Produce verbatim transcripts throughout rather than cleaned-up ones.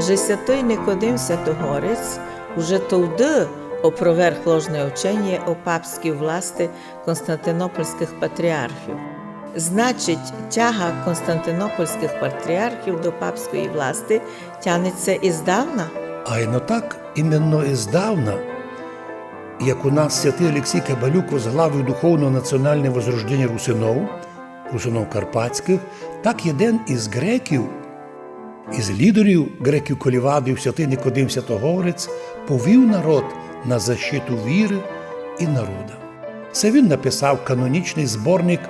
же святый Никодим Святогорець уже тогды опроверг ложне ученіє о папскій власти константинопольскых патріархів. Значить, тяга константинопольскых патріархів до папской власти тянеться издавна? Айно так, именно издавна, як у нас святый Алексій Кабалюк возглавив духовно-національне возрожденіє русинов, русинов карпатскых, так єден из греків, из лідерів греків колівадів, святый Никодим Святогорець, повів народ на защиту віры и народа. Се він написав канонічный зборник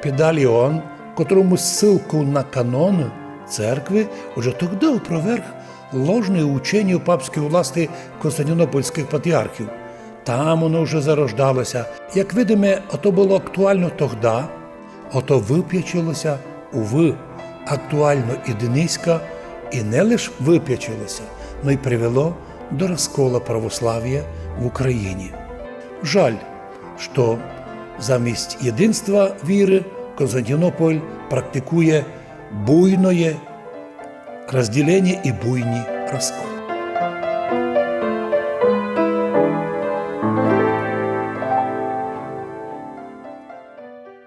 Педаліон, котрому ссылку на каноны церкви уже тогды опроверг ложне ученіє о папской власти константинопольскых патріархів. Там оно вже зарождало ся. Як видиме, ото было актуално тогда, ото выпячило ся, увы, актуално и днеська, и не лиш выпячило ся, но й привело до розкола православія в Україні. Жаль, што замість єдинства віры Константинополь практикує буйноє розділеніє и буйні розколы.